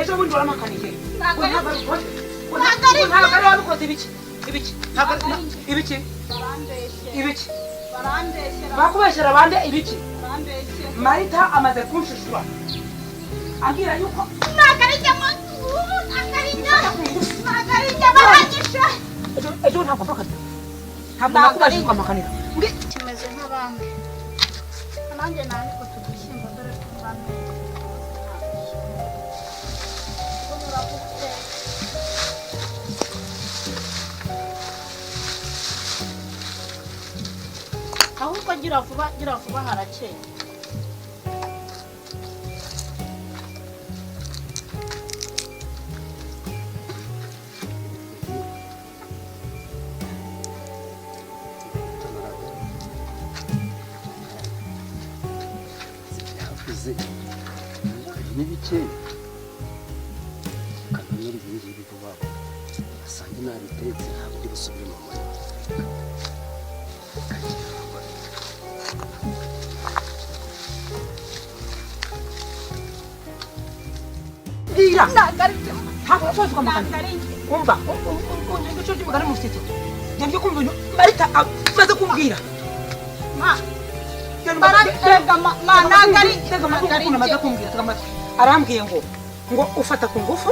Ejo bundi warampakaniye. Ntabwo ari- Ntabwo Ntabwo ari ntabwo ari wabikoze. Ibiki, ibiki? Ntabwo ibiki? Barambeshye. Ibiki? Barambeshyera. Bakubeshyera bande? Ibiki? Barambeshye. Marita amaze kunshishura, ambwira yuko Ntabwo ari njye, ntabwo ari njye, ntabwo ari njye, baranyishe. Ejo, ejo ntabwo mpakanira, ntabwo Ntabwo ari nakubajije njye. ukampakanira. Kimeze nk'abandi, nanjye nandika utu dushyimbo, dore tubane. Ahubwo gira vuba, gira vuba, harakeye. Byavuze ibi ni bike, kananura ibi ngibi vuba vuba, asange nabitetse, ntabwo ndi busubire mu murima. Kagira vuba. Mbwira. Ntabwo ari byo. Ntabwo nakubajije Ntabwo ukampakanira. ari njye. Umva, igice cy'umugani mu rusito, njye kumva ibintu Marita amaze kumbwira. Ma barabitega, ma ntabwo ari Tega amatwi. Ntabwo ari Ukuntu amaze njye. kumbwira, tega amatwi. Arambwiye ngo ufata ku ngufu,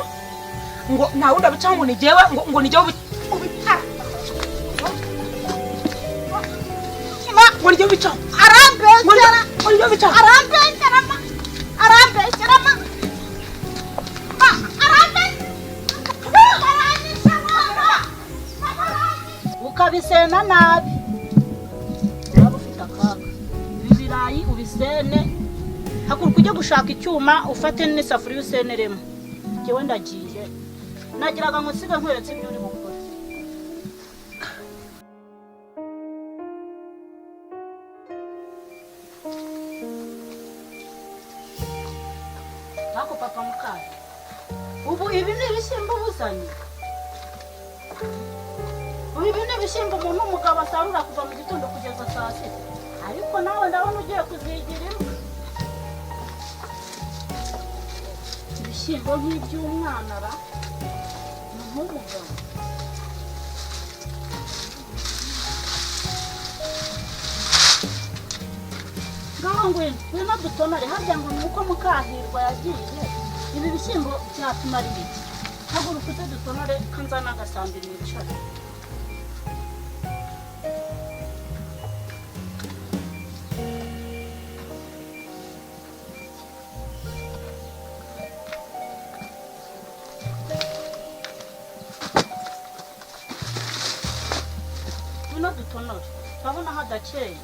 ngo nta wundi abicaho, ngo ni jyewe, ngo ni jyewe Ma ngo ni jyewe ubicaho. Arambeshyera. Ngo ni jyewe ubicaho. Arambeshyera, ma arambeshyera, ma ma arambeshyera, baranyishe, mama, mama aranyishe. Ukabisena nabi, waba ufite akaga. Ibi birayi ubisene, haguruka ujye gushaka icyuma, ufate n'isafuriya useneremo. Njyewe ndagiye, nagiraga ngo nsige nkweretse ibyo uri bukore. Ariko papa mukayi, ubu ibi ni ibishyimbo ubuzanye? Ubu ibi ni ibishyimbo umuntu w'umugabo asarura kuva mu gitondo kugeza saa sita? Ariko nawe ndabona ugiye kuzigira imbwa. Ibishyimbo nk'iby'umwana ra, ni nk'umugabo. Ngaho ngwino, ngwino dutonore. Harya ngo ni uko Mukahirwa yagiye? Ibi bishyimbo byatumarira iki? Haguruka uze dutonore, kanzana agasambi nicare. Ngwino dutonore, urabona hadakeye.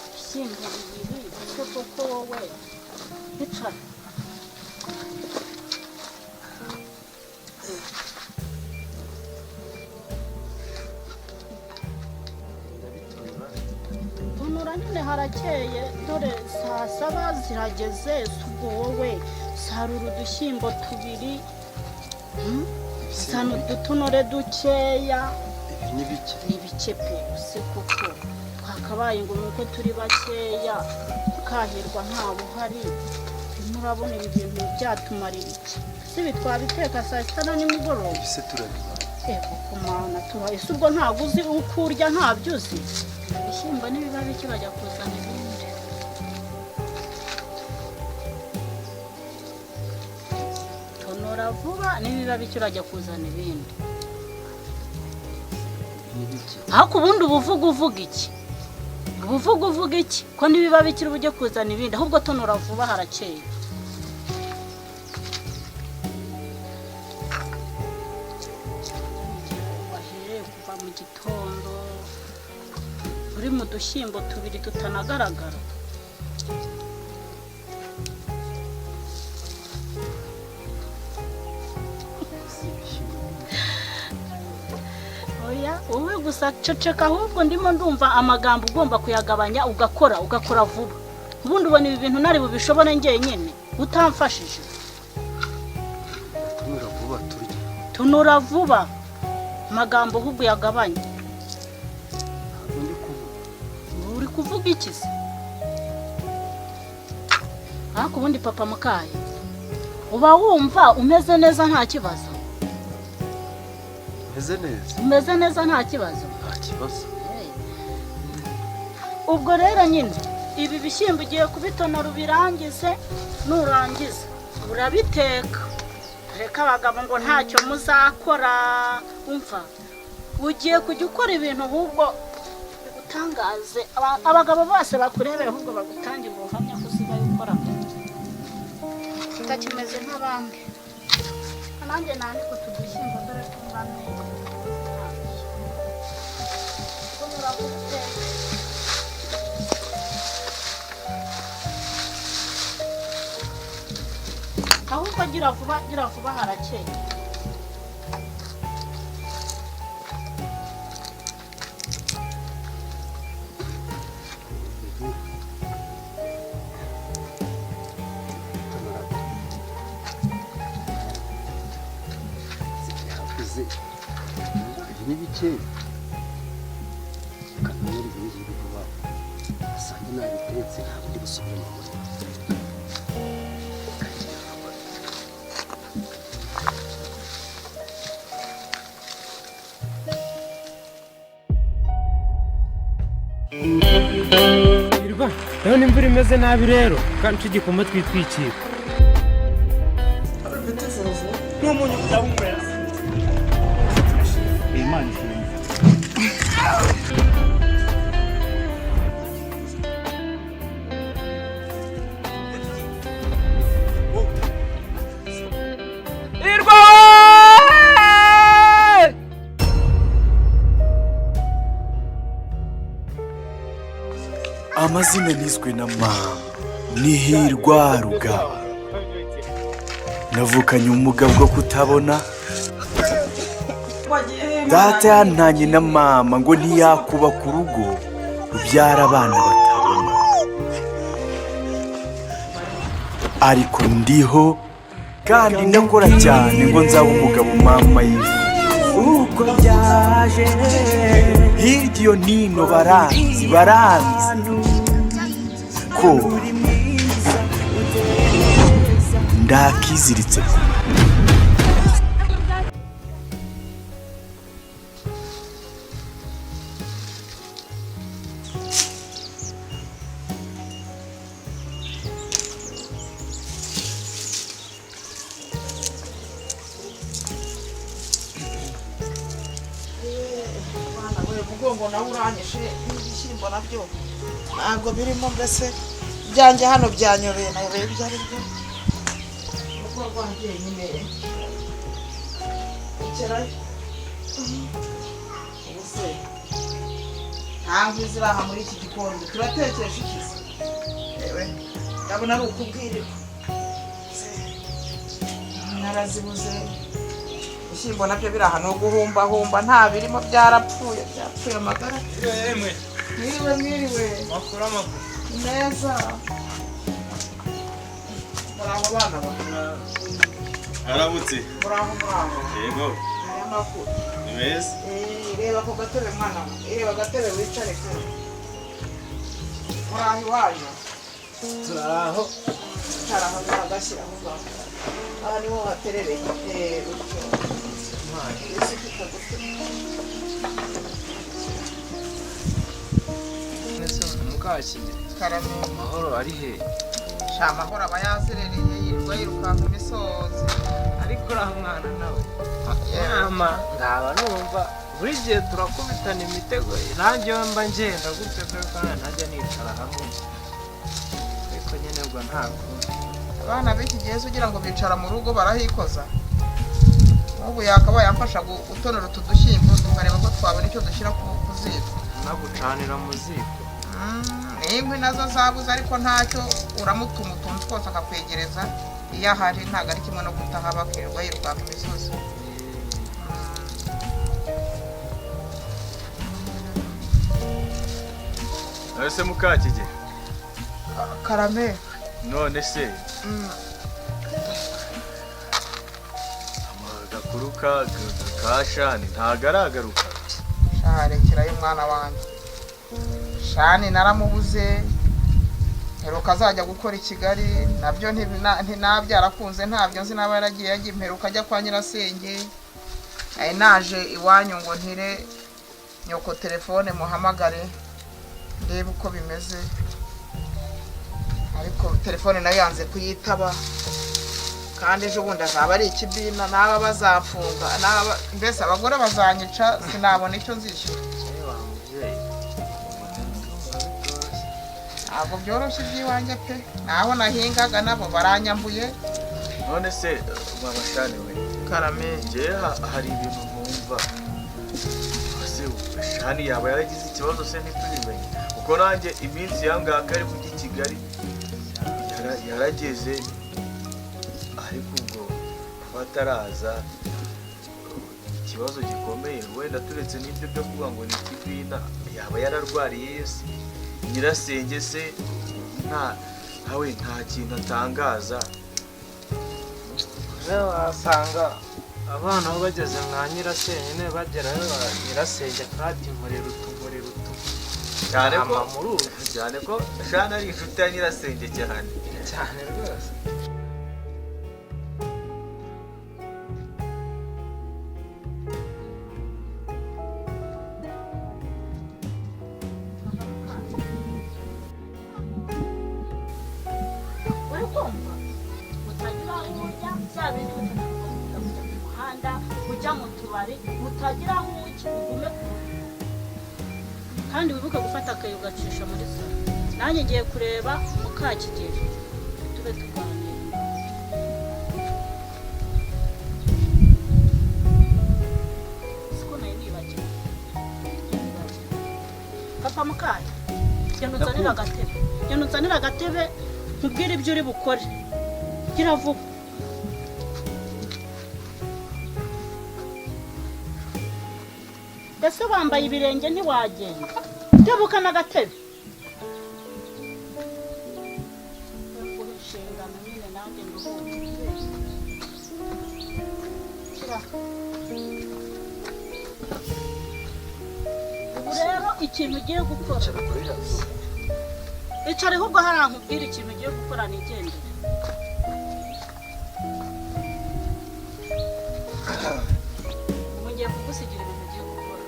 Ibishyimbo bibiri ese koko wowe? Icara. Tonora nyine, harakeye, dore saa saba zirageze. Si ubwo wowe sarura udushyimbo tubiri, Sana udutonore dukeya. Ibi ni bike. Ni bike pe. Use koko twakabaye ngo ni uko turi bakeya, tukahirwa ntawe uhari? Urimo urabona ibi bintu byatumarira iki? Si ibi twabiteka saa sita na nimugoroba? Ibi se turabimara? Ego kumana, tuba ese ubwo ntabwo uzi uko urya? Ntabyo uzi? Ibishyimbo nibiba bike bajya kuzana ibindi. Tonora vuba, nibiba bike urajya kuzana ibindi. Ibi ni bike. Ariko ubundi uba uvuga iki? Uba uvuga iki ko nibiba bikiri ujye kuzana ibindi? Ahubwo tonora vuba, harakeye. Wahereye kuva mu gitondo uri mu dushyimbo tubiri tutanagaragara. Si ibishyimbo. Oya, wowe gusa ceceka. Ahubwo ndimo ndumva amagambo ugomba kuyagabanya, ugakora, ugakora vuba. Ubundi ubona ibi bintu nari bubishobore njyenyine utamfashije? Tonora vuba turye. Tonora vuba, amagambo ahubwo uyagabanye. Ntabwo ndi kuvuga. Uri Kuvuga iki se? Ariko ubundi papa mukaye, uba wumva umeze neza, nta kibazo? Meze neza. Umeze neza, nta kibazo? Nta kibazo. Ubwo rero nyine ibi bishyimbo ugiye kubitonora ubirangize, nurangiza urabiteka. Reka abagabo ngo ntacyo muzakora. Umva, ugiye kujya ukora ibintu ahubwo bigutangaze. Abagabo bose bakurebera, ahubwo bagutangire ubuhamya ko usigaye ukora Utakimeze nk'abandi. Nanjye nandika utu dushyimbo, dore twumva neza. Ushobora kubiteka. Ahubwo gira vuba, gira vuba, harakeye. Yavuze ibi ni bike, kanamura ibi ngibi vuba, asange nabitetse, ntabwo ndi busubire mu murima. Kagira vuba. Hirwa, ndabona imvura imeze nabi rero, kandi igikoma twitwikira. Imana ishimwe. Hirwa! Amazina nizwe na mama ni Hirwa Rugaba. Navukanye ubumuga bwo kutabona. Data yantanye na mama ngo ntiyakubaka urugo rubyara abana batabona, ariko ndiho kandi ndakora cyane ngo nzabe umugabo mama yifuza. Uko byaje hirya iyo nino, baranzi baranzi ko ndakiziritse. Mwana we, umugongo nawe uranyishe, n'ibishyimbo nabyo ntabwo birimo. Mbese ibyanjye hano byanyobeye, nayobeye ibyo ari byo. Urugo rwanjye nyine rekerayo. Ubu se nta nkwi ziri aha muri iki gikoni, turatekesha iki se? Yewe, ndabona ari ukubwirirwa. Se, narazibuze. Ibishyimbo nabyo biri aha ni uguhumbahumba, nta birimo, byarapfuye, byapfuye amagara. Mwiriwe, mwiriwe. Makuru, amakuru? Neza, muraho bana ba? Aramutse. Muraho, muraho. Yego. Aya makuru? Ni meza. Eh, reba ku gatebe mwana wa, reba agatebe wicare kare. Muraho iwanyu? Turaho. Icara aho ngaho, agashyira aho ngaho, aha niho haterereye. Eh, gutyo isuka ikagutema. Mukakire. Karame. Amahoro ari he? Sha, amahoro aba yazerereye, yirirwa yirukanka imisozi. Ariko uriya mwana nawe, mama, ngaba numva buri gihe turakubitana imitego. Nanjye iyo mba ngenda gutyo, dore ko ntajya nicara hamwe, ariko nyine ubwo nta kundi. Abana b'iki gihe se ugira ngo bicara mu rugo? Barahikoza. Nk'ubu yakabaye amfasha gutonora utu dushyimbo, tukareba ko twabona icyo dushyira ku ziko. Nagucanira mu ziko. N'inkwi nazo zabuze, ariko ntacyo, uramutuma utuntu twose akakwegereza iyo ahari. Ntabwo ari kimwe no kutahaba, akirirwa yirukanka imisozi. None se mukakige? Karame. None se agakuru ka Shani ntago aragaruka? Sharekerayo umwana wanjye. Shani naramubuze, mperuka azajya gukora i Kigali, nabyo ntinabyarakunze, ntabyo nzi naba yaragiye, yagiye mperuka ajya kwa nyirasenge. Nari naje iwanyu ngo ntire nyoko telefone muhamagare ndebe uko bimeze, ariko telefone nayo yanze kuyitaba. Kandi ejo bundi azaba ari ikibina, n'aba bazafunga, n'aba mbese abagore bazanyica, sinabona icyo nzishyura. Wa mubyeyi, ndumva bitoroshye. Ntabwo byoroshye iby'iwanjye pe, naho nahingaga nabo baranyambuye. None se mama Shani we? Karame. Njyewe hari ibintu ntumva. Ese Shani yaba yaragize ikibazo se ntitubimenye? Kuko nanjye iminsi yangaka ari kujya i Kigali yarageze, ariko ubwo kuba ataraza ikibazo gikomeye. Wenda turetse n'ibyo byo kuvuga ngo ni ikibina, yaba yararwariye se? Nyirasenge se nta ntawe nta kintu atangaza. Rero wasanga abana bo bageze mwa nyirasenge nyine bagerayo nyirasenge akati nkorera utu nkorera utu. Cyane ko Mama muri ubu. Cyane ko Shani ari inshuti ya nyirasenge cyane. Cyane rwose. Uri kumva utagira aho ujya, bya bindi bitanagukunda kujya mu muhanda, ujya mu tubari, utagira aho ujya, ugume ku rugo. Kandi wibuke gufata akayo ugacisha muri salo. Nanjye ngiye kureba Mukakigeli tube tuganira. Siko nari nibagiwe. Nibagiwe. Papa Mukayo, genda unzanire agatebe, genda unzanire agatebe, nkubwire ibyo uri bukore. Gira vuba. Ese wambaye ibirenge ntiwagenda? Tebuka n'agatebe. Nguhe inshingano nyine nanjye nduhuke. Shyira. Ubu rero ikintu ugiye gukora, icara ahubwo hariya nkubwire ikintu ugiye gukora nigendere. Ubu ngiye kugusigira ibintu ugiye gukora.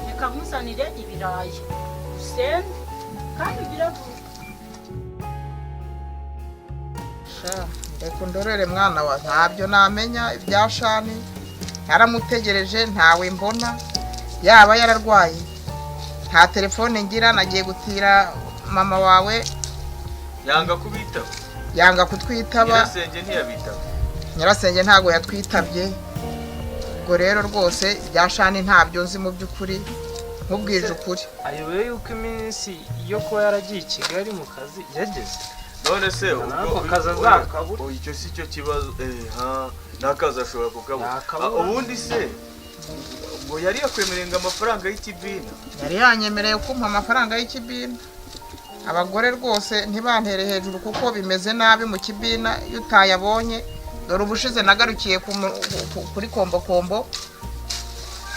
Reka nkuzanire ibirayi usende kandi ugire vuba. Sha, reka undorere mwana wa, ntabyo namenya ibya Shani. Naramutegereje ntawe mbona, yaba yararwaye, nta telefone ngira. Nagiye gutira mama wawe Yanga kubitaba. Yanga kutwitaba. Nyirasenge ntiyabitaba. Nyirasenge ntabwo yatwitabye. Ubwo rero rwose ibya Shani ntabyo nzi mu by'ukuri, nkubwije ukuri. Ayobewe yuko iminsi yo kuba yaragiye i Kigali mu kazi yageze. None se ubwo Nako kazi azakabura. Oh, icyo si cyo kibazo, ha n'akazi ashobora kukabura. Yakabura. Ah, ubundi se ngo yari yakwemereye ngo amafaranga y'ikibina? Yari yanyemereye kumpa amafaranga y'ikibina. Abagore rwose ntibantere hejuru kuko bimeze nabi mu kibina iyo utayabonye. Dore ubushize nagarukiye kuri kombokombo,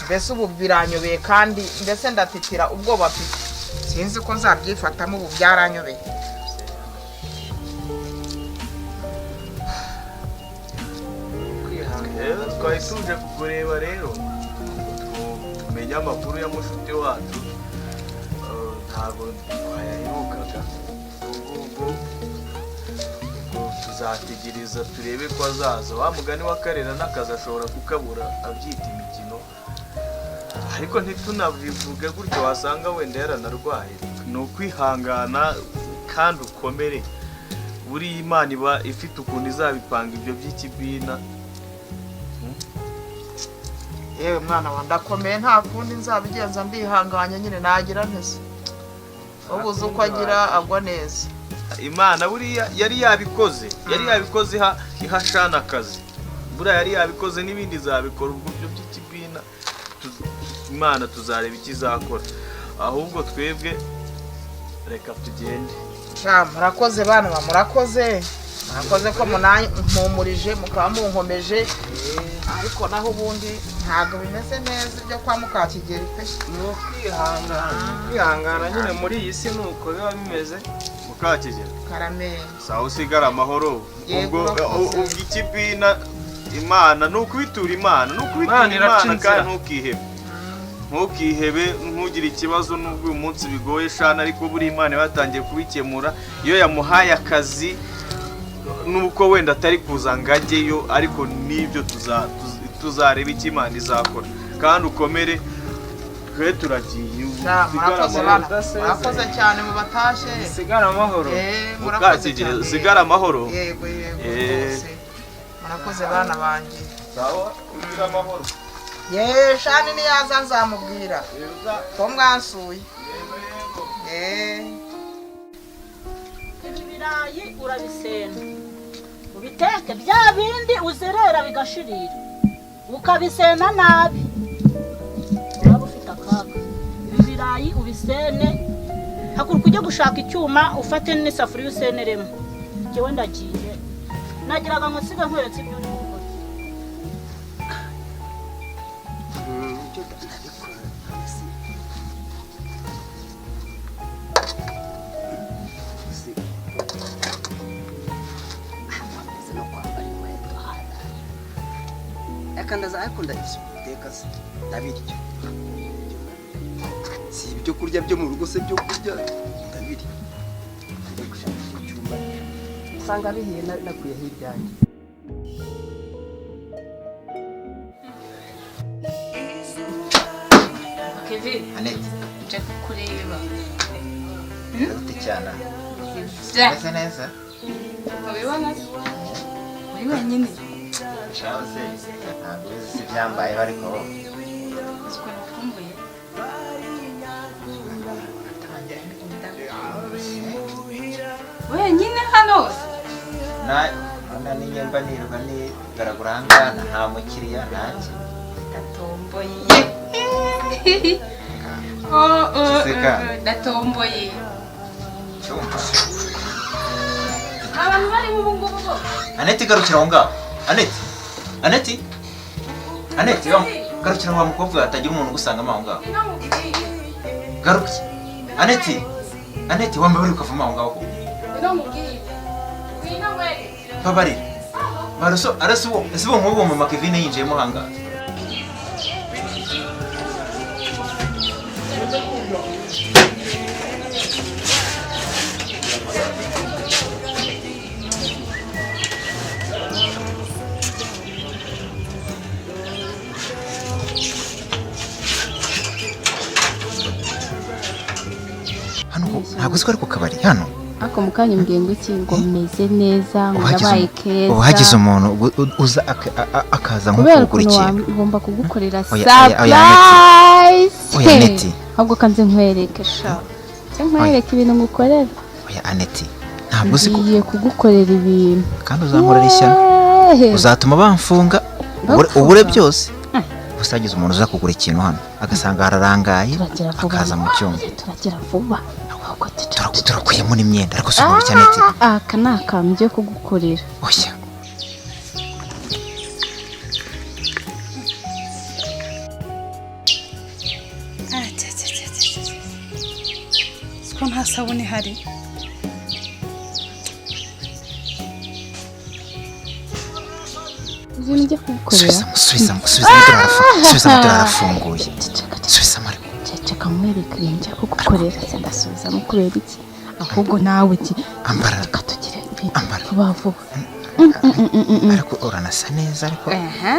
mbese ubu biranyobeye, kandi mbese ndatitira ubwoba mfite, sinzi ko nzabyifatamo, ubu byaranyobeye. Kwihangana. Rero twari tuje kukureba rero ngo tumenye amakuru ya mushuti wacu. Ntabwo twayaherukaga. Ubwo ubwo ubwo tuzategereza turebe ko azaza. Wa mugani wa Karera, n'akazi ashobora kukabura abyita imikino, ariko ntitunabivuge gutyo, wasanga wenda yaranarwaye. Ni ukwihangana kandi ukomere. Buriya Imana iba ifite ukuntu izabipanga ibyo by'ikibina. Yewe mwana wa, ndakomeye, nta kundi nzabigenza, ndihanganye nyine, nagira ntese? Ubuze uko agira agwa neza. Imana buriya yari yabikoze, yari yabikoze iha Shani akazi. Buriya yari yabikoze, n'ibindi izabikora. Ubwo byo by'ikibina Imana tuzareba icyo izakora. Ahubwo twebwe reka tugende. Sha, murakoze bana ba, murakoze. Mwakoze ko munampumurije mukaba munkomeje, ariko naho ubundi ntabwo bimeze neza ibyo kwa Mukakigeli pe. Ni ukwihangana, kwihangana nyine muri iyi si ni uko biba bimeze. Mukakigeli. Karame. Sawa, usigara amahoro. Yego, Ubwo urakoze. ubwo ikibina Imana ni ukubitura Imana, ni ukubitura Imana iraca Imana inzira. kandi ntukihebe, ntukihebe, ntugire ikibazo nubwo uyu munsi bigoye shana, ariko buri Imana batangiye kubikemura. Iyo yamuhaye akazi nuko wenda atari kuza ngo ajyeyo, ariko n'ibyo tuzareba icyo Imana izakora. Kandi ukomere, twe turagiye ubu. Sha, Usigare murakoze amahoro. bana, Udasezeye. murakoze cyane mu batashye. Sigara amahoro. Murakoze Mukakigeli, cyane. usigare amahoro. Yego, yego, rwose murakoze bana banjye. Sawa, ugire amahoro. Ye, shani niyaza nzamubwira ko mwansuye. Ibi birayi urabisena, ubiteke bya bindi uzerera bigashirira, ukabisena nabi uraba ufite akaga. Ibi birayi ubisene, haguruka ujye gushaka icyuma, ufate n'isafuriya useneremo. Njyewe ndagiye, nagiraga ngo nsiga nkweretse ibyo uri gukora. Ibyo ndabikora si si ameze no kwambara inkweto reka ndaza, ariko ndabiteka se ndabirya, si ibyo kurya byo mu rugo se, byo kurya ndabirya. Njya gushaka icyo cyumba usanga bihiye, nakuyeho ibyanjye. Kevin, Anete, nje kukureba. urafite cyane. Bya, Umeze neza? ubibona se? Uri wenyine? Shaho se, ntabwo uzi si ibyambayeho ariko Uzi ukuntu ngukumbuye? Wenyine hano hose? Na na n'inyemba nirirwa nigaragura aha ngaha nta mukiriya ntaki. Ndatomboye. Oh, oh, Giseka. oh, ndatomboye. Cyumva. Abantu barimo ubu ngubu bo. Anete, garukira aho ngaho. Anete. Anete. Anete, yo. Garukira wa mukobwa hatagira umuntu ugusangamo aho ngaho. Ni namubwiye. Garuka. Anete. Anete, wambaye uri ukavamo aho ngaho koko. Ni namubwiye. Ngwino nkwereke. Babarira. Baruso arasubo, ese uwo nk'uwo mama Kevin yinjiyemo aha ngaha. Hano ntabwo uzi ko ari ku kabari hano. Ako mukanya mbwiye ngo iki, ngo meze neza, ngo Ubu hagize ndabaye keza. Ubu hagize umuntu uza akaza nko Kubera kugura ukuntu ikintu. ngomba kugukorera Oya, oya, oya, surprise. Oya, Aneti. Ahubwo kanze nkwereke sha, nze nkwereke ibintu ngukorera. Oya Aneti, ntabwo uzi ko Ngiye kugukorera ibintu. Kandi uzankorera ishyano. Yeee. Uzatuma bamfunga Bagufunga? ubure byose. Gusa hagize umuntu uza kugura ikintu hano agasanga hararangaye Turagira vuba. akaza mu cyumba. Turagira vuba. Ahubwo Turakuyemo n'imyenda ariko si umuntu cyane Aneti. Aka ni akantu ngiye kugukorera. Oya. Ah, cya, cya, cya, cya, cya. Siko nta sabune ihari. Ibintu ngiye kugukorera. Subizamo, subizamo, subizamo, subizamo, dore arafunguye. Subizamo ariko. Ceceka nkwereke ibintu ngiye kugukorera. Se ndasubizamo kubera iki? Ahubwo nawe iki? Ambara. Reka tugire ibintu vuba vuba. Ariko uranasa neza ariko. Aha.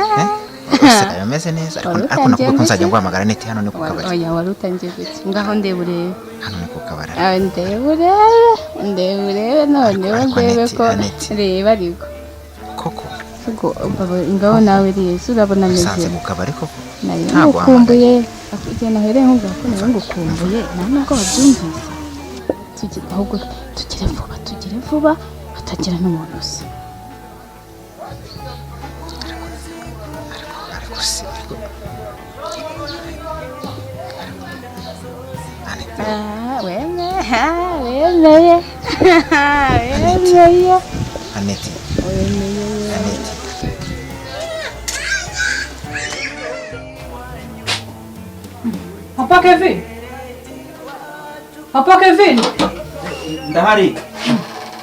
Usigaye umeze neza ariko Wari ariko utangiye nakuvuga ko nzajya ngo iki? nguhamagara Aneti, hano ni ku kabari. Oya, wari utangiye guki? Ngaho ndeba urebe. Hano ni ku kabari. Ah, ndeba urebe, ndeba urebe noneho Ariko ndebe Aneti, ko Aneti. reba ariko. Koko. Ubwo ngaho nawe rero urabona ameze. Usanze ku kabari koko. Nari Ntabwo ngukumbuye. Igihe nahereye nkubwira ko nari ngukumbuye, nta nubwo wabyumvise. Tugire ahubwo tugire vuba, tugire vuba hatagira n'umuntu usa. Ariko si ariko Ah, wemeye, ah, wemeye, wemeye. Aneti, Aneti. Papa Kevin, Papa Kevin. Ndahari.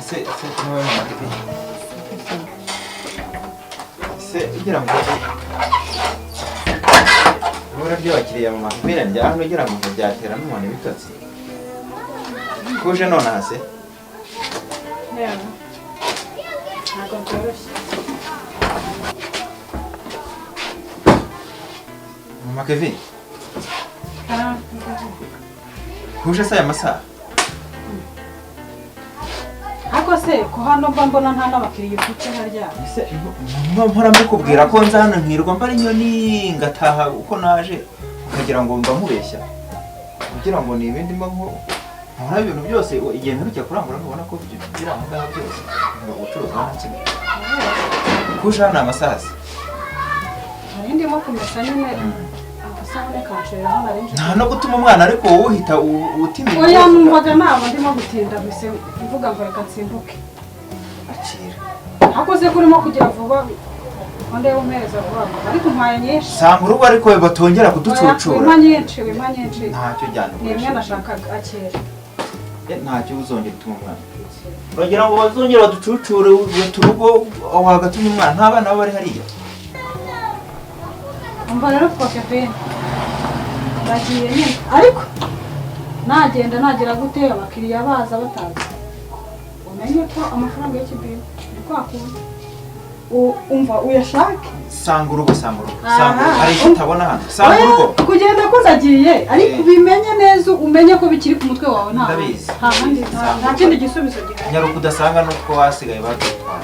Se se niwe mama Kevin. Se ugira ngo ibura ry'abakiriya mama Kevin njya hano ugira ngo byatera n'umuntu ibitotsi. Kuje nonaha se? Ntabwo byoroshye. Mama Kevin. Kuje se aya masaha? Ariko se ko hano mba mbona nta n'abakiriya ufite harya? Ese mpora mbikubwira ko nza hano nkirwa mbara inyoni ngataha uko naje ukagira ngo mba nkubeshya, kugira ngo ni ibindi mba nkora ibintu byose igihe mperukiye kurangura ntubona ko biri aho ngaho byose ngo gucuruza nta kimwe. Kuje hano amasaha se? Nari ndimo kumesa nyine agasabune kanshiriraho nari nje. Nta no gutuma umwana ariko wowe uhita utimira. Oya numvaga naba ndimo gutinda mbese mvuga ngo reka nsimbuke. Akira. Ariko se kurimo kugira vuba onde umpereza vuba ariko mpaye nyinshi. Sanga urugo ariko batongera kuducucura. Wimpa nyinshi, wimpa nyinshi. Ntacyo jyana. Ni imwe nashakaga akira. Ntacyo uzongera utuma umwana. Bagira ngo bazongera baducucure urugo wagatumye umwana nta bana baba bari hariya. Umva rero Papa Kevin bagiye nyine ariko nagenda nagira gute abakiriya baza bataza umenye ko amafaranga y'ikibina ni kwa kundi umva uyashake. Sanga urugo, sanga urugo, sanga urugo. Hari icyo utabona hano. Sanga urugo. Kugenda ko ndagiye ariko ubimenye neza umenye ko bikiri ku mutwe wawe nta Ndabizi. Nta kindi gisubizo gihari. Nyaruka udasanga n'utwo wasigaye badutwara.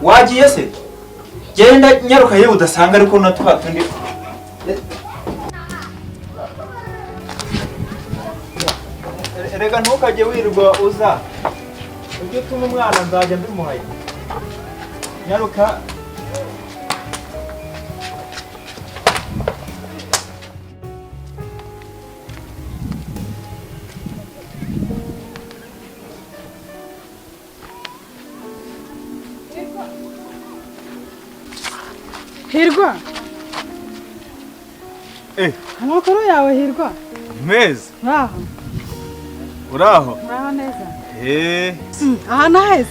Wagiye se? Genda nyaruka yewe udasanga ariko na twa tundi. Rega ntukajye wirirwa uza. Ujye utuma umwana nzajya mbimuhaye. Nyaruka. Hirwa. Amakuru yawe Hirwa? Meza. Uraho. Uraho? Uraho neza. Aha naheze.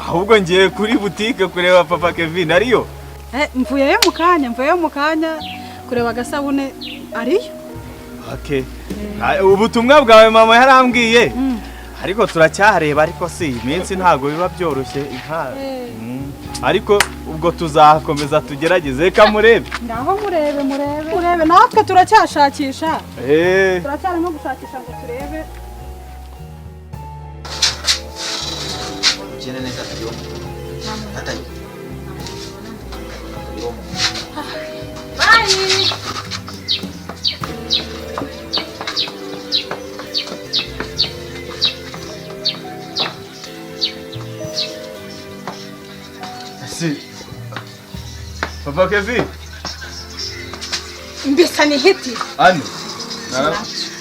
Ahubwo ngiye kuri butike kureba Papa Kevin ariyo. Mvuyeyo mu kanya, mvuyeyo mu kanya kureba agasabune ariyo. Okay. Ubutumwa bwawe mama yarambwiye. Ariko turacyareba ariko si iminsi ntago biba byoroshye inka. Ariko ubwo tuzakomeza tugerageze reka murebe. Ngaho murebe murebe. Murebe natwe turacyashakisha. Turacyarimo gushakisha ngo turebe. Ukene neza atagira atagira. Bye. Si. Papa Kevin. Mbisa ni hiti. Ani.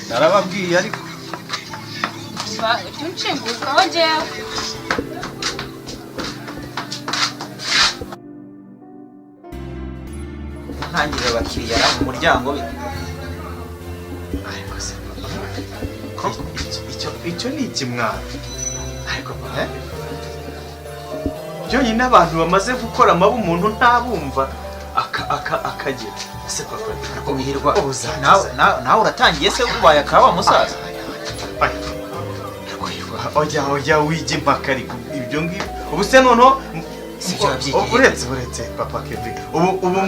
Narababwiye ariko. Ba unshingukaho jewe. Ntangirira abakiriya mu muryango bite. Ariko se icyo ni ikimwaro. Ariko byonyine abantu bamaze gukora amabi umuntu ntabumva akagira. Ese papa ariko Hirwa nawe uratangiye se ubaye akaba musaza. Ariko Hirwa ojya wijya impaka ariko ibyo ngibyo ubu se noneho uretse papa Kevin ubu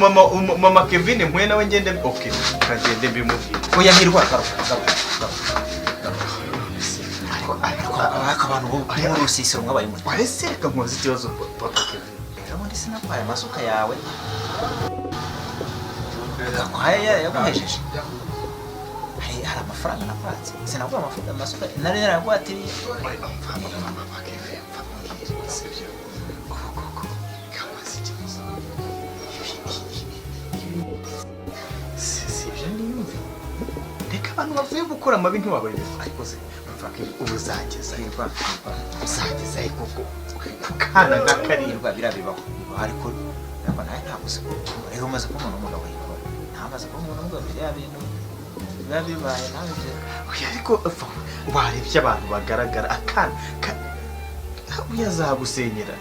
mama Kevin mpuye nawe ngende okay kagende mbimubwire. Oya Hirwa garuka. Ariko abantu bo muri rusisiro mwabaye mutwe. Ese reka nkubaze ikibazo papa Kevin. Ejo bundi sinakwaye amasuka yawe. Gakwaya yaguhejeje. Hari amafaranga nakwatse. Sinaguha amasuka nari naragwatiriye. Papa Kevin sibyo. Koko kamaze ikibazo. gukora amabi ntiwabayoberwa. Ariko se umva ko ubu uzageza he? Uzageza he koko ku kana nka kariya? Hirwa, biriya bibaho, bibaho, ariko ntabwo nawe, ntabwo uzi ko rero umaze kuba umuntu w'umugabo. Hirwa, ntawe umaze kuba umuntu w'umugabo, biriya bintu biba bibaye nawe ibyo. Oya, ariko warebye abantu bagaragara akana uyazagusenyera.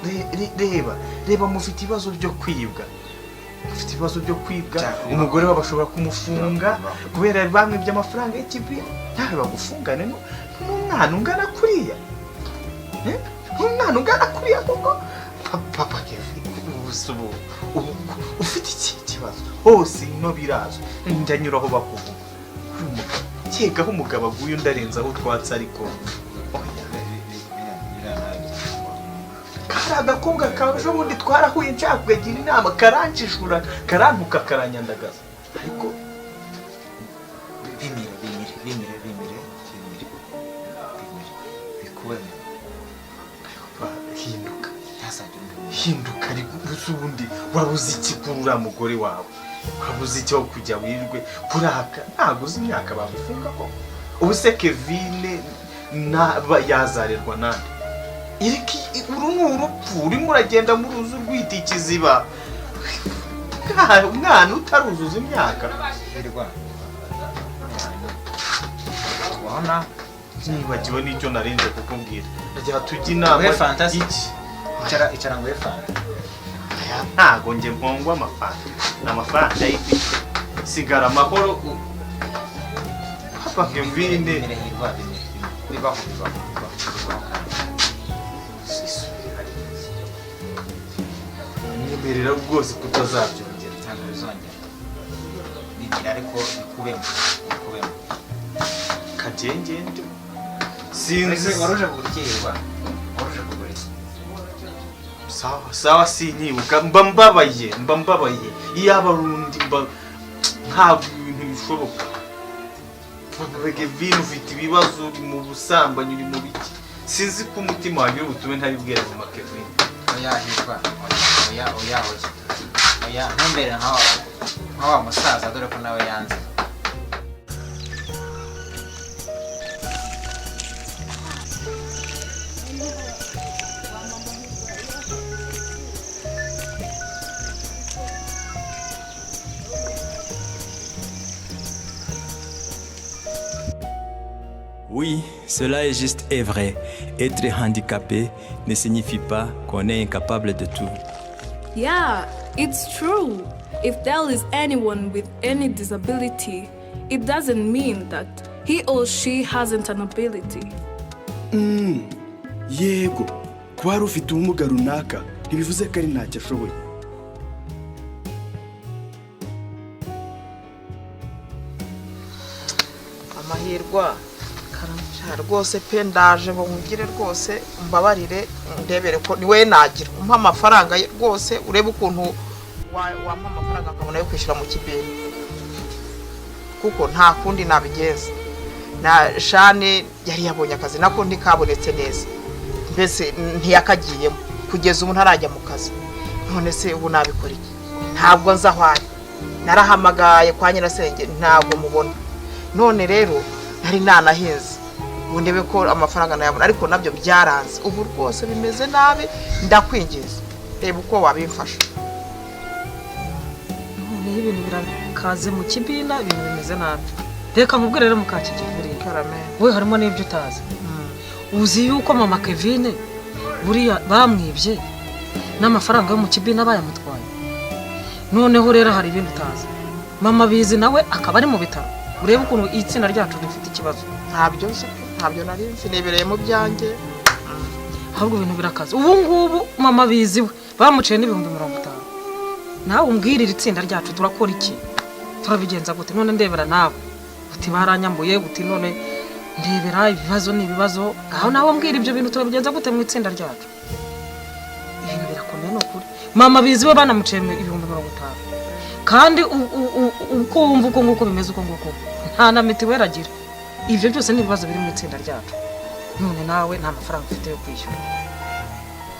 Reba, reba, mufite ibibazo byo kwibwa, mufite ibibazo byo kwibwa. Umugore we bashobora kumufunga kubera bamwibye amafaranga y'ikibi. Nawe bagufungane n'umwana ungana kuriya. Eh? N'umwana ungana kuriya koko? Papa Kevin, ubu se ubu ufite iki kibazo? Hose ino birazwi, njya nyuraho bakuvuga uri umugabo. Keka aho umugabo aguye undi arenzaho utwatsi, ariko kari agakobwa kawe ejo bundi twarahuye nshaka kukagira inama, karanjijura, karantuka, karanyandagaza, ariko Bimire, bimire, bimire, bimire, bimire, bimire, bikubemo. Hinduka. Ntazagire undi. Hinduka. Ariko ubuze ubundi wabuze iki kuri uriya mugore wawe? Wabuze iki aho kujya wirirwe kuraka? Ntabwo uzi imyaka bagufunga ko ubu se Kevine yazarerwa nande? Iriki uru ni urupfu, urimo uragenda mu ruzi urwita ikiziba. Umwana utaruzuza imyaka. Hirwa, tubona. Nibagiwe n'icyo narinze kukubwira. Ndagira tujye inama. Nguhe fanta se? Iki? Icara, icara nguhe fanta. Aya, ntago njye mpongwa amafanta, ni amafaranga y'ibiti. Sigara amahoro papa Kevine. Bimire Hirwa, bimire, bibaho, bibaho, bibaho, bibaho kandi. Isubire hariya. Nyemerera rwose kutazabyongera. Ntabwo bizongera, bimire, ariko bikubemo, bikubemo. Kagengende sinzi. Ese wari uje kugura iki? Hirwa, wari uje kugura iki? Sawa sawa, sinyibuka. Mba mbabaye, mba mbabaye. Iyaba ari undi mba ntabwo ibintu bishoboka. Papa Kevin, ufite ibibazo, uri mu busambanyi, uri mu biki, sinzi ko umutima wanjye uri butume ntabibwira mama Kevin. Oya Hirwa, oya, oya, oya, oya, oya, ntumbere nka wa musaza, dore ko nawe yanze. Oui, cela est juste et vrai. Être handicapé ne signifie pas qu'on est incapable de tout. Yeah, it's true. If there is anyone with any disability, it doesn't mean that he or she hasn't an ability. Yego, kuba hari ufite ubumuga runaka ntibivuze ko ari ntacyo ashoboye. Amahirwa sha rwose pe, ndaje ngo nkugire rwose umbabarire, ndebere ko niwe nagira umpa amafaranga ye rwose, urebe ukuntu wampa amafaranga nkabona yo kwishyura mu kibeni, kuko nta kundi nabigenza. Na Shane yari yabonye akazi, nako ntikabonetse neza, mbese ntiyakagiyemo, kugeza ubu ntarajya mu kazi. None se ubu nabikora iki? Ntabwo nzi aho ari, narahamagaye kwa nyirasenge ntabwo mubona. None rero nari nanahinze ngo ndebe ko amafaranga nayabona, ariko nabyo byaranze. Ubu rwose bimeze nabi, ndakwinginze reba uko wabimfasha. Noneho ibintu birakaze mu kibina, ibintu bimeze nabi. Reka nkubwire rero, mukakigivuriye. Karame. We, harimo n'ibyo utazi. Uzi yuko mama Kevine buriya bamwibye n'amafaranga yo mu kibina bayamutwaye? Noneho rero hari ibindi utazi, mama bizi nawe akaba ari mu bitaro. Urebe ukuntu itsinda ryacu rifite ikibazo. Ntabyo nzi pe, ntabyo nari nzi, nibereye mu byanjye. Ahubwo ibintu birakaze. Ubu ngubu mama bizi we bamuciye n'50,000. Nawe umbwirire, itsinda ryacu turakora iki? Turabigenza gute? None ndebera nawe, uti baranyambuye, uti none ndebera ibibazo ni ibibazo. Aho nawe mbwira, ibyo bintu turabigenza gute mu itsinda ryacu? Ibintu birakomeye, ni ukuri. Mama bizi we banamuciye 50,000, kandi uko wumva uko nguko bimeze, uko nguko nta na mitiweli agira. Ibyo byose ni ibibazo biri mu itsinda ryacu. None nawe nta mafaranga ufite yo kwishyura.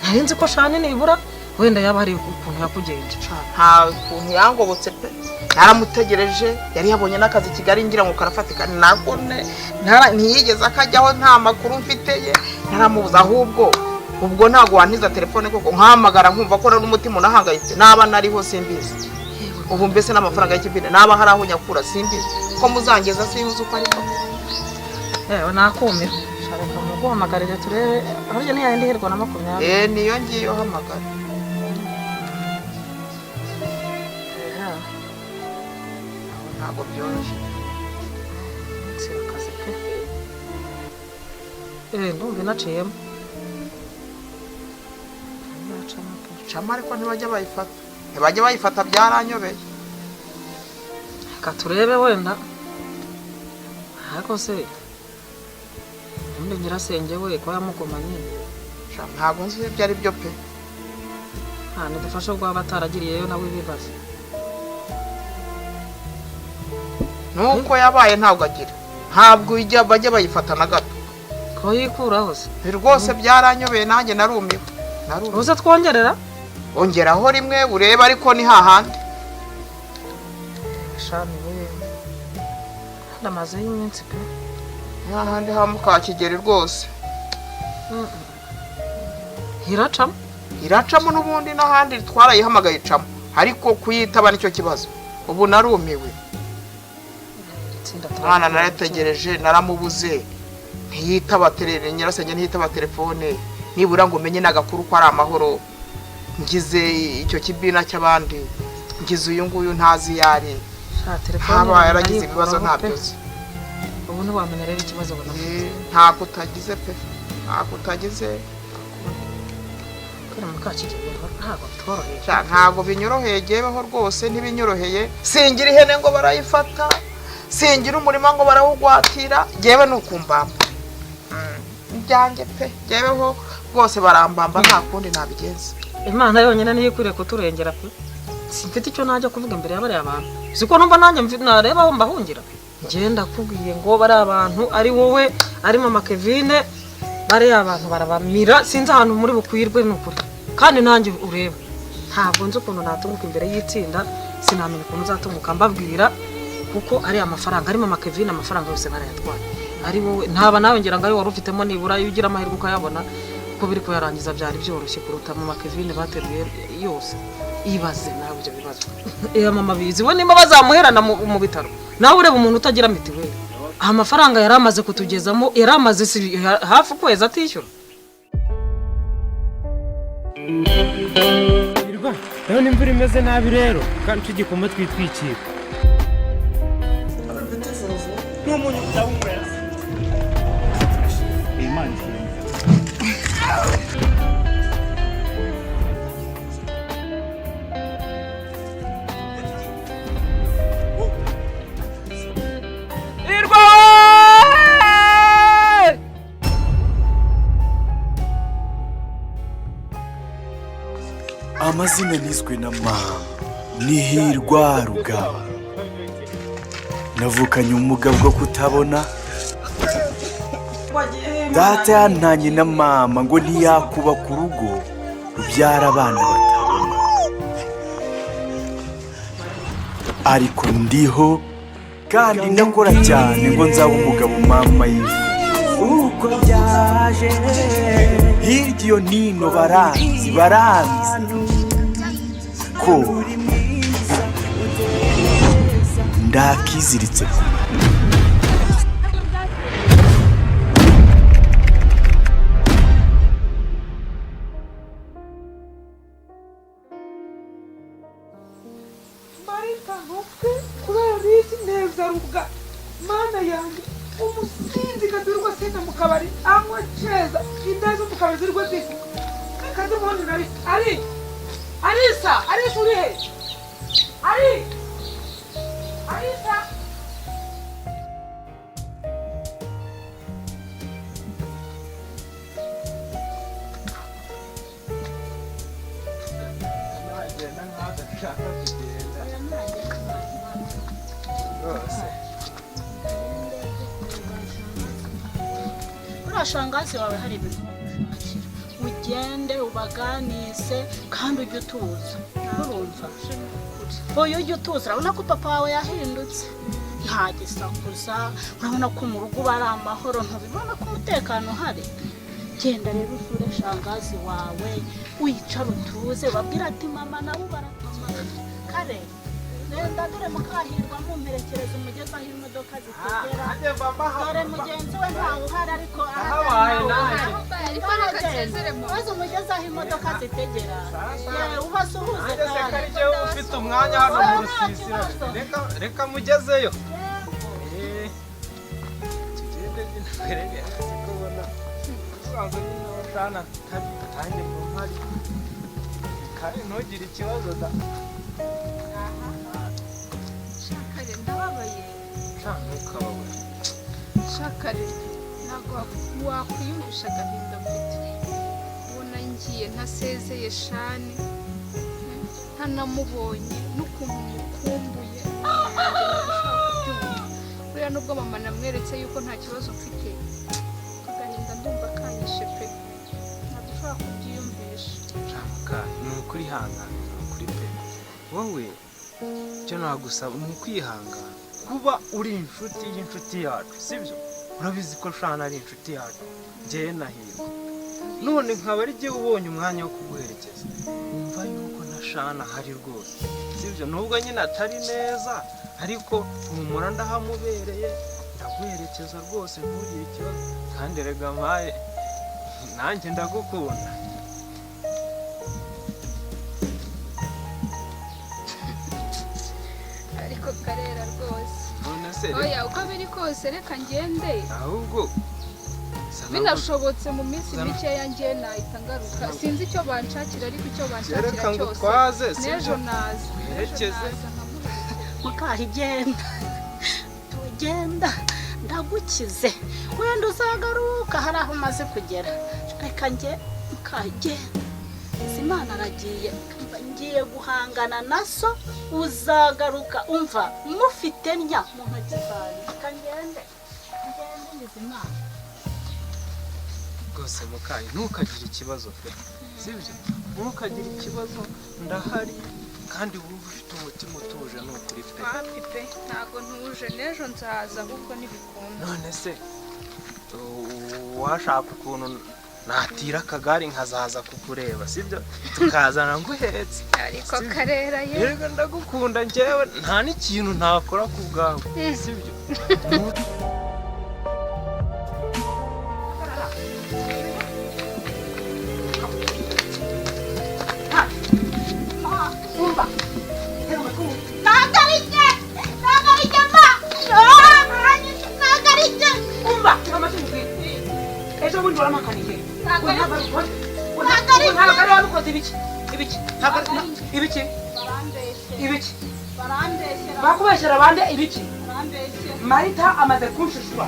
Nari nzi ko Shani nibura Wenda yaba hari ukuntu yakugenje. Nta kuntu yangobotse pe, naramutegereje. Yari yabonye n'akazi i Kigali, ngira ngo karafatika, nako ntiyigeze akajyaho. Nta makuru mfite ye, naramubuza. Ahubwo ubwo ntabwo wantiza telefone koko, nkahamagara nkumva ko n'umutima unahangayitse. Naba nariho simbizi. Ubu mbese n'amafaranga y'ikibina naba hari aho nyakura simbizi, ko muzangeza sinzi uko ariko. Yewe, nakumira. Reka muguhamagarire turebe. Harya ni yayindi iherwa na 20? Eh, niyo ngiyo, hamagara. Eha. Ntabwo byoroshye. Akazi pe. Eh, ndumva inaciyemo. Cama, ariko ntibajya bayifata, ntibajya bayifata, byaranyobeye. Reka turebe wenda. Ariko se ubundi nyirasenge we ko yamugumanye? Ntabwo nzi ibyo ari byo pe. Nta ntidufashe ubwo waba ataragiriyeyo nawe ibibazo. Nuko yabaye ntabwo agira, ntabwo bajya bayifata na gato. Ko yikuraho se? Rwose byaranyobeye, nanjye narumiwe. Uze twongerera. Ongeraho rimwe urebe, ariko ni hahandi. Shami we, ndamazeyo iminsi pe. Ni hahandi ha Mukakigeri rwose. Iracamo. Iracamo n'ubundi, n'ahandi twarayihamagaye icamo, ariko kuyitaba nicyo kibazo. Ubu narumiwe. Mwana narategereje, naramubuze, ntiyitaba nyirasenge, ntiyitaba telefone, nibura ngo umenye n'agakuru ko ari amahoro. Ngize icyo kibina cy'abandi, ngize uyu nguyu ntazi iyo ari, haba yaragize ibibazo ntabyo nzi. Ubu ntiwamenya rero ikibazo ubona. Ntabwo utagize pe, ntabwo utagize. Ntabwo binyoroheye jyeweho rwose, ntibinyoroheye. Singira ihene ngo barayifata, singira umurima ngo barawugwatira, jyewe ni ukumbamba ibyanjye pe. Jyeweho rwose barambamba, nta kundi nabigenza. Imana yonyine niyo ikwiriye kuturengera pe. Simfite icyo najya kuvuga imbere ya bariya bantu, siko numva nanjye nareba aho mbahungira. Ngenda kubwiye ngo bari abantu, ari wowe, ari mama Kevine, bariya abantu barabamira, sinzi ahantu muri bukwirwe ni ukuri. Kandi nanjye ureba ntabwo nzi ukuntu natunguka imbere y'itsinda, sinamenya ukuntu uzatunguka mbabwira, kuko ari amafaranga, ari mama Kevine, amafaranga yose barayatwaye. Ari wowe ntaba nawe, ngira ngo ayo wari ufitemo nibura iyo ugira amahirwe ukayabona, kuko biri kuyarangiza byari byoroshye kuruta mama Kevine bateruye yose. Ibaze nawe ibyo bibazo. Iya mama bizi we nimba bazamuherana mu bitaro. Nawe ureba umuntu utagira mitiweli, amafaranga yari amaze kutugezamo, yari amaze hafi ukwezi atishyura. Ndabona imvura imeze nabi rero, kandi tugikoma twitwikira. N'umunyu ndawunywera. Imana ishimwe. Hirwa! Amazina nizwe na mama ni Hirwa Rugaba. Navukanye ubumuga bwo kutabona. Data yantanye na mama ngo ntiyakubaka urugo rubyara abana batabona, ariko ndiho kandi ndakora cyane ngo nzabe umugabo mama yifuza. Uko byaje hirya iyo nino baranzi, baranzi ko ndakiziritse ku Marita ntupfe kubera iki neza rubwa mana yanjye, umusinzi kazirirwa asinda mu kabari, anywa ceza inda zo mu kabari zirirwa zivuga. Reka ndimubone na Arisa. Ari Arisa, Arisa uri he? Ari Arisa. Nagenda nkaho adashaka kugenda rwose. Uriya shangazi wawe hari ibintu bagushakira. Ugende ubaganise kandi ujye utuza, urumva? Oya, ujye utuza. Urabona ko papa wawe yahindutse, ntagisakuza. Urabona ko mu rugo uba ari amahoro, ntubibona ko umutekano uhari? Genda rero usure shangazi wawe, wicare utuze, babwire ati mama nabo baratuma kare. Genda dore mukahirwa, mumperekereza umugezi aho imodoka zitegera. Dore mugenzi we ntawe uhari, ariko Ndahabaye nanjye. Ariko reka nsezere mama. Maze umugezi aho imodoka zitegera. Yewe, ubasuhuze. Nanjye se Kandi kari jyewe ufite umwanya hano mu rusisiro, reka reka mugezeyo. Tugende nyine twereke ko ubona ubanza nyine batana nanjye mu mpari kandi ntugire ikibazo da. Shakare, ndababaye. Sha, ntukababare. Shakare, ntabwo wakwiyumvisha agahinda mfite ubona ngiye ntasezeye shani, ntanamubonye n'ukuntu mukumbuye. Ntabwo ushobora kubyumva. Buriya nubwo mama namweretse yuko nta kibazo mfite, agahinda ndumva kanyishe pe, ntabwo ushobora kubyiyumvisha. Sha muka, ni ukuri hangana, ni ukuri pe. Wowe icyo nagusaba ni ukwihangana, kuba uri inshuti y'inshuti yacu, sibyo? Urabizi ko shana ari inshuti yacu njyewe na Hirwa, none nkaba ari jyewe ubonye umwanya wo kuguherekeza. Wumva yuko na shana ahari rwose, sibyo? Nubwo nyine atari neza, ariko humura, ndahamubereye, ndaguherekeza rwose, ntugire ikibazo. Kandi rega mpaye nanjye ndagukunda. Ariko Karera rwose. None se Oya, uko biri kose reka ngende. Ahubwo Binashobotse mu minsi mikeya ngiye nahita ngaruka. Sinzi icyo banshakira, ariko icyo banshakira Reka cyose ngutwaze, sibyo? N'ejo naza, n'ejo Werekeze. naza nkamuherekeza. Mukahigenda, tugenda ndagukize, wenda uzagaruka hari aho umaze kugera. Reka njye, mukahigenda. Imana aragiye. Umva, ngiye guhangana na so, uzagaruka umva mufite ndya mu ntoki zanjye. Reka ngende, ngende ngize Imana. Rwose mukayi, ntukagire ikibazo pe, sibyo? Ntukagire ikibazo, ndahari, kandi wumva ufite umutima utuje, ni ukuri pe. Wapi pe, ntabwo ntuje, n'ejo nzaza ahubwo ntibikunda. None se washaka ukuntu natira akagare nkazaza kukureba, sibyo? Tukazana nguhetse. Ariko Karera ye. Yego, ndagukunda njyewe, nta n'ikintu ntakora ku bwawe, sibyo? Umva, ntabwo ari njye, ntabwo ari njye ma, ntabwo ari njye. Umva, tega amatwi nkubwire. Ejo bundi warampakaniye. Ntabwo ari- Ntabwo ntabwo ari ntabwo ari wabikoze. Ibiki, ibiki? Ntabwo ari ibiki? Barambeshyera. Ibiki? Barambeshyera. Bakubeshyera bande? Ibiki? Barambeshyera. Marita amaze kunshishura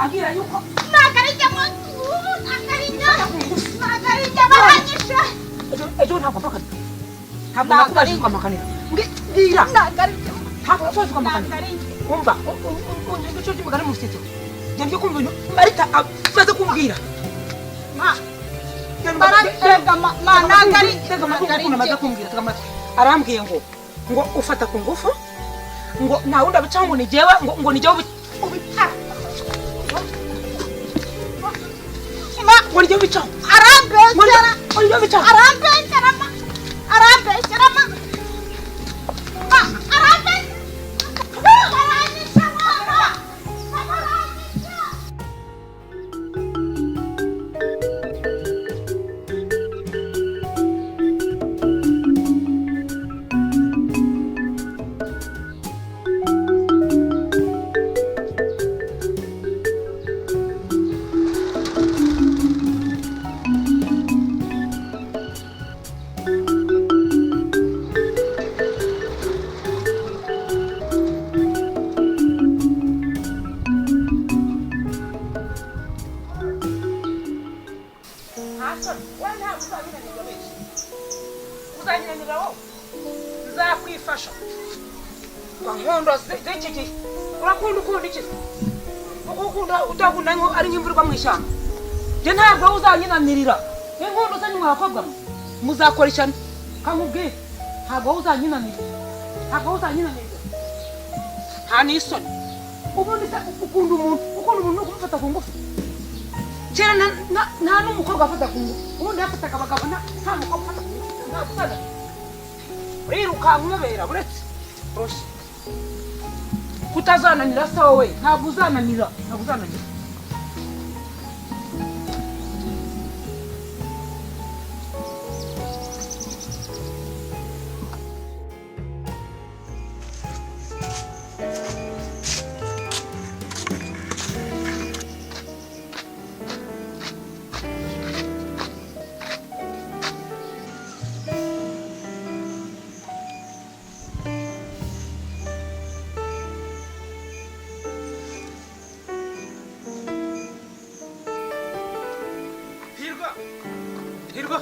ambwira yuko Ntabwo ari njye ma, ntabwo ari njye, ntabwo ari njye, baranyishe. Ejo, ejo ntabwo mpakana, ntabwo nakubajije ukampakanira. Mbwira. Ntabwo ari njye. Ntabwo nakubajije ukampakanira. Umva, igice cy'umugani mu rusisiro, njye ndi kumva ibintu Marita amaze kumbwira. Ma, barambeshyera ma, ntabwo ari Tega amatwi ukuntu amaze kumbwira, tega amatwi. Arambwiye ngo ufata ku ngufu, ngo nta wundi abicaho, ngo ni jyewe, ngo ni jyewe ngo ni jyewe ubicaho. Arambeshyera. Ngo ni jyewe ubicaho. Arambeshyera ma, arambeshyera ma, ma, arambeshyera, baranyishe mama, baranyishe. Nta soni wowe, ntabwo uzabinanirwa benshi, uzanyinanira wowe, nzakwifasha wa nkondo z'iki gihe. Urakunda ukunda iki? Kuko ukunda utakunda ari nk'imvura igwa mu ishyamba. Njye ntabwo uzanyinanirira. Inkondo zanyu mwa bakobwa mwe muzakora ishyano, kankubwire. Ntabwo wowe uzanyinanira, ntabwo wowe uzanyinanira, nta n'isoni. Ubundi se ukunda umuntu ni ukumufata ku ngufu? Kera nta n'umukobwa afata ku ngufu, ubundi yafataga abagabo. Nta mukobwa ufata ku ngufu, ntabwo uzananira. Urirukanka umubera uretse roshye kutazananira se wowe? Ntabwo uzananira, ntabwo uzananira. Hirwa, Hirwa,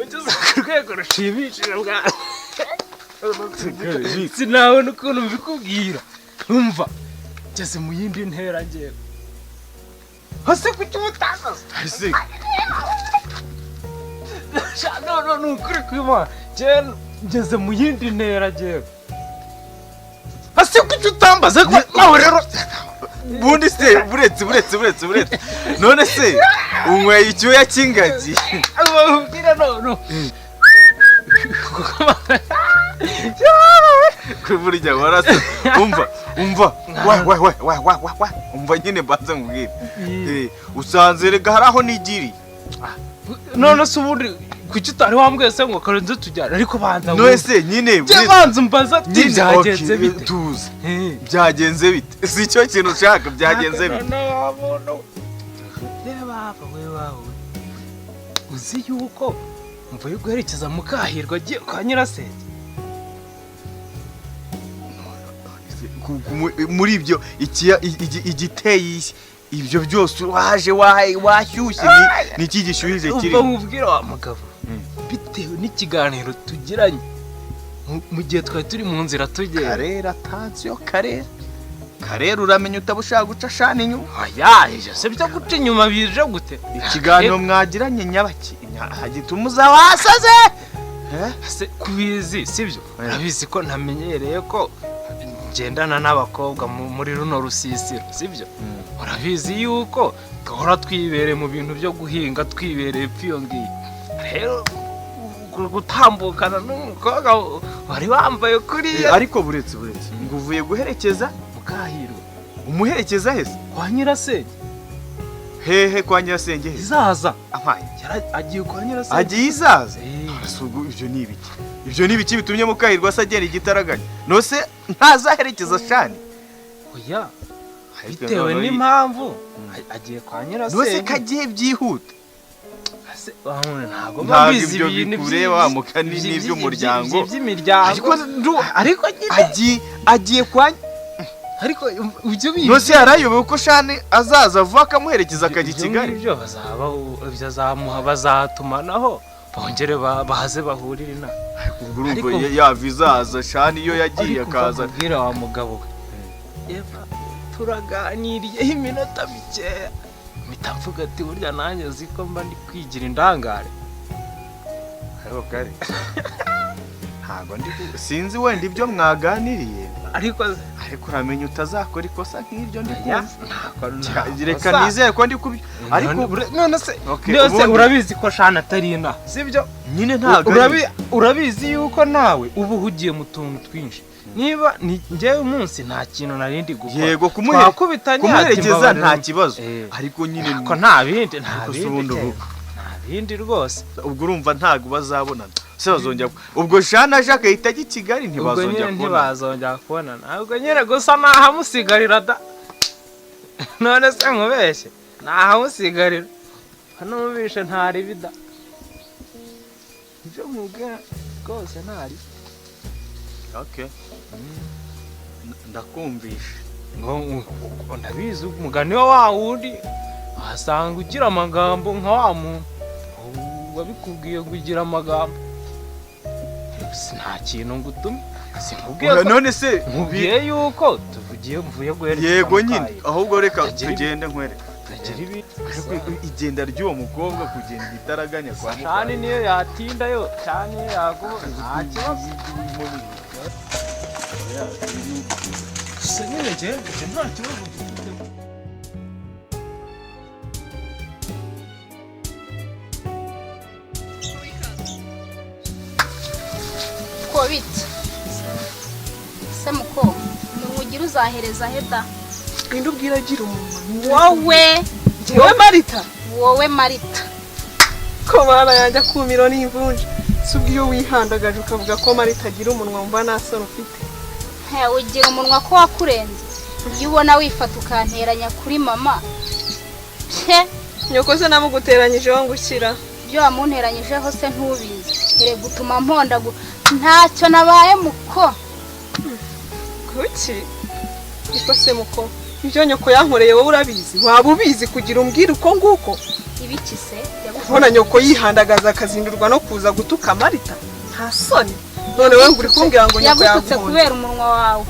ugeze ku rwego rushimishije bwa sinabona ukuntu mbikubwira. Umva, ngeze mu yindi ntera ngewe hose, kuki ubutakaza? Ese No, ni ukuri kw'Imana, njyewe ngeze mu yindi ntera ngewe hasi, kuki utambaze ko nawe rero? Ubundi se buretse, buretse, buretse, buretse, none se unyweye icyuya cy'ingagi? Ubwira no. Burya warasa. Umva, umva, wa wa wa wa wa wa wa, umva nyine, mbanze nkubwire. Usanze rega hari aho nigiriye. None se ubundi kuki utari wambwiye se ngo karenze tujyane? Ariko banza None se nyine Jya banza umbaza ati nyine, byagenze okay, bite? Tuza, byagenze bite? Si cyo kintu ushaka, byagenze bite? Reba we wawe, uzi yuko mvuye guherekeza Mukahirwa agiye kwa nyirasenge? Muri ibyo igiteye ibyo byose waje washyushye, ni iki gishyuhije Umva kirimo? nkubwire wa mugabo, bitewe n'ikiganiro tugiranye mu gihe twari turi mu nzira tugenda. Karera, attention, Karera, Karera, uramenya utaba ushaka guca shana inyuma. Oya, ibyo se byo guca inyuma bije gute? Ikiganiro mwagiranye nyabaki hagituma uza wasaze? Se kubizi sibyo? Urabizi ko ntamenyereye ko ngendana n'abakobwa muri runo rusisiro, sibyo? Urabizi yuko duhora twibereye mu bintu byo guhinga, twibereye pfiyo ngiyo. Rero gutambukana n'umukobwa wari wambaye kuriya. Ariko buretse, buretse, ngo uvuye guherekeza Mukahirwa. Umuherekeza hese? Kwa nyirasenge. Hehe? Kwa nyirasenge he? Izaza. Amaye. Agiye kwa nyirasenge. Agiye izaza? Ese ubwo ibyo ni ibiki? Ibyo ni ibiki bitumye Mukahirwa se agenda igitaraganya? Nose ntazaherekeza shani? Oya, Ariko bitewe noneho n'impamvu agiye kwa Nose nyirasenge. Kagiye byihuta. Se, wabona ntabwo mba Ntabwo mbizi ibyo ibintu bikureba wa mugani n'iby'umuryango. By'imiryango. Ariko Ariko nyine agiye kwa Ariko ibyo bintu Nose yarayobewe ko shani azaza vuba akamuherekeza akajya i Ibyo Kigali? ngibyo bazaba ibyo azamuha, bazatumanaho bongere baze bahurire inaha. Ubwo urumva Ariko yava izaza shani iyo yagiye Ariko akaza. mbabwira wa mugabo we, Eva turaganiriyeho iminota mikeya, mpita mvuga ati burya nanjye uzi ko mba ndi kwigira indangare. Ariko kare, ntabwo ndi sinzi wenda ibyo mwaganiriye, ariko ariko uramenya utazakora ikosa nk'iryo ndi Oya, kumva. Ntabwo Reka nta kosa. nizere ko ndi kubyo, ariko None se Okay, none se urabizi ko shana atari inaha, sibyo? Nyine ntabwo ari. Urabizi yuko nawe uba uhugiye mu tuntu twinshi. Niba ni njyewe umunsi nta kintu nari ndi gukora, Yego, twakubitanye ati kumuherekeza mbabarira. nta kibazo, ariko nyine Ariko nta bindi, nta Ariko se bindi ubundi cyane. ubu Nta bindi rwose. Ubwo urumva ntabwo bazabonana se? Bazongera ubwo shana aje agahita ajya i Kigali, Ubwo ntibazongera nyine kubonana. Ntibazongera kubonana. Ubwo nyine gusa nahamusigarira da. None se nkubeshye, nahamusigarira numvishe ntari da. Ibyo nkubwira rwose ntari. Okay, ndakumvisha. Ngo ndabizi, umugani wa wa wundi wasanga ugira amagambo nka wa muntu wabikubwiye ngo ugira amagambo. Nta kintu ngutumye, sinkubwiye Oya, none se nkubwiye yuko tuvugiye mvuye guherekeza Yego nyine. Mukahirwa. Ahubwo reka Atagira tugende nkwereke. Hatagira ibi ariko igenda ry'uwo mukobwa kugenda itaraganya kwa Shani niyo yatinda yo, shani niyo yaguha nta kibazo. Gusa nyine njye nta kibazo dufite. Ko bite se muko, umunwa ugira uzahereza heda? Ninde ubwira agira umunwa? Wowe. Njyewe Marita? Wowe Marita. Ko mana yanjye akumiro n'imvunja. Si ubwo iyo wihandagaje ukavuga ko Marita agira umunwa mba nta soni ufite. He, ugira umunwa ko wakurenze. Iyo ubona wifata ukanteranya kuri mama. He, nyoko se namuguteranyijeho ngushyira. Ibyo wamunteranyijeho se ntubizi. Erega utuma mponda ntacyo nabaye muko. Kuki? Niko se muko. Ibyo nyoko yankoreye wowe urabizi. Waba ubizi kugira umbwire uko nguko? Ibiki se? Kubona nyoko yihandagaza akazindurwa no kuza gutuka Marita. Nta soni. None wewe nguri kumbwira ngo nyoko yagututse yaguhonze. Kubera umunwa wawe.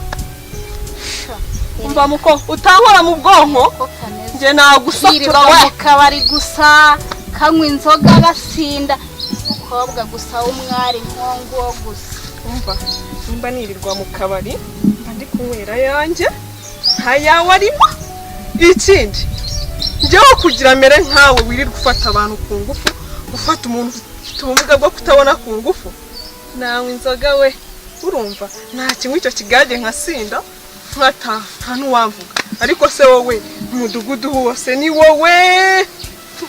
Umva muko, utankora mu bwonko. Nje nagusatura we. Mu kabari gusa, kanywa inzoga gasinda. Umukobwa gusa w'umwari nkongo gusa. Umva, nimba nirirwa mu kabari, mba ndi kunywera yanjye, nta yawe arimo. Ikindi, njyewe kugira mere nkawe wirirwa ufata abantu ku ngufu, ufata umuntu ufite ubumuga bwo kutabona ku ngufu. Nanywa inzoga we, urumva nta kimwe icyo kigage nkasinda, nkataha nta n'uwamvuga. Ariko se wowe, umudugudu wose ni wowe.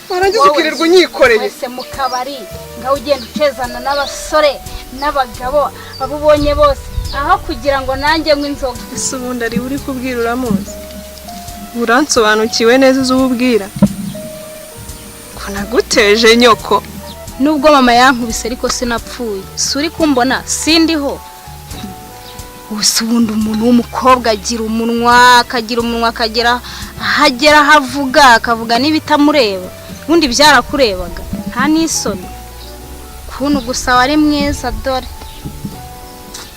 Warangiza ukirirwa unyikoreye. Wese mu kabari, ngaho ugenda ucezana n'abasore n'abagabo abo ubonye bose, aho kugira ngo nanjye nywe inzoga. Ese ubundi ari uri kubwira uramuzi? Uransobanukiwe neza uzi ubwira? Ko naguteje nyoko. Nubwo mama yankubise ariko sinapfuye. Si uri kumbona sindiho. Ubu ubundi umuntu w'umukobwa agira umunwa, akagira umunwa akagera ahagera ahavuga, akavuga n'ibitamureba. Ubundi byarakurebaga nta n'isoni. Kuntu gusa wari mwiza dore.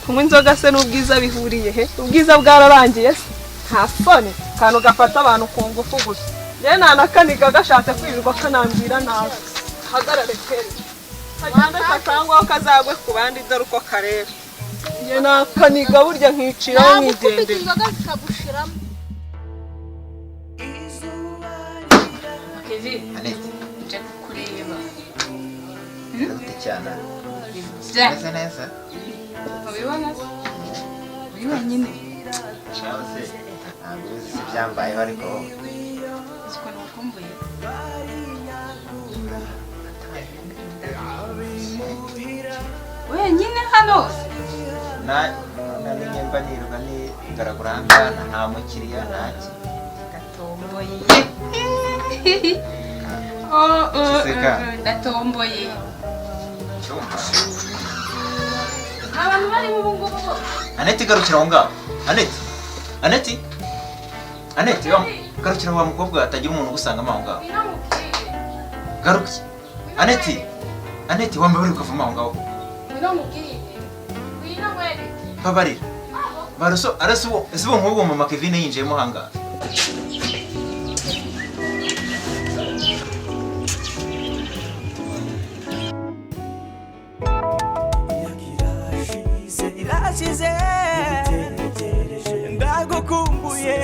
Kunywa inzoga se n'ubwiza bihuriye he? Ubwiza bwararangiye se? Nta soni. Kantu gafata abantu ku ngufu gusa. Njye ntanakaniga gashatse kwirirwa kanambwira nabi. Hagarare kere. Kagende katangwaho kazagwe ku bandi dore uko kareba. Njye nakaniga burya nkiciraho nkigendera. Inzoga zikagushiramo. Kevin, nje kukureba. Ndagute cyane. Meze neza. Ubibona se? Uri wenyine. Shaho se, ntabwo uzi se ibyambayeho ariko Uzi ukuntu ngukumbuye? Wenyine hano? Namenye mba nirirwa nigaragura aha ngaha nta mukiriya ntaki. Ndatomboye. Kiseka. Ndatomboye. Cyumva. Abantu barimo ubu ngubu bo. Aneti garukira aho ngaho. Aneti. Aneti. Aneti, yo. Garukira wa mukobwa hatagira umuntu ugusangamo aho ngaho. Garuki. Aneti. Aneti wambaye uri ukavamo aho ngaho. Babarira. Baruso arasubo ese uwo nk'ubwo mama Kevin yinjiyemo hanga. Irashize ndagukumbuye.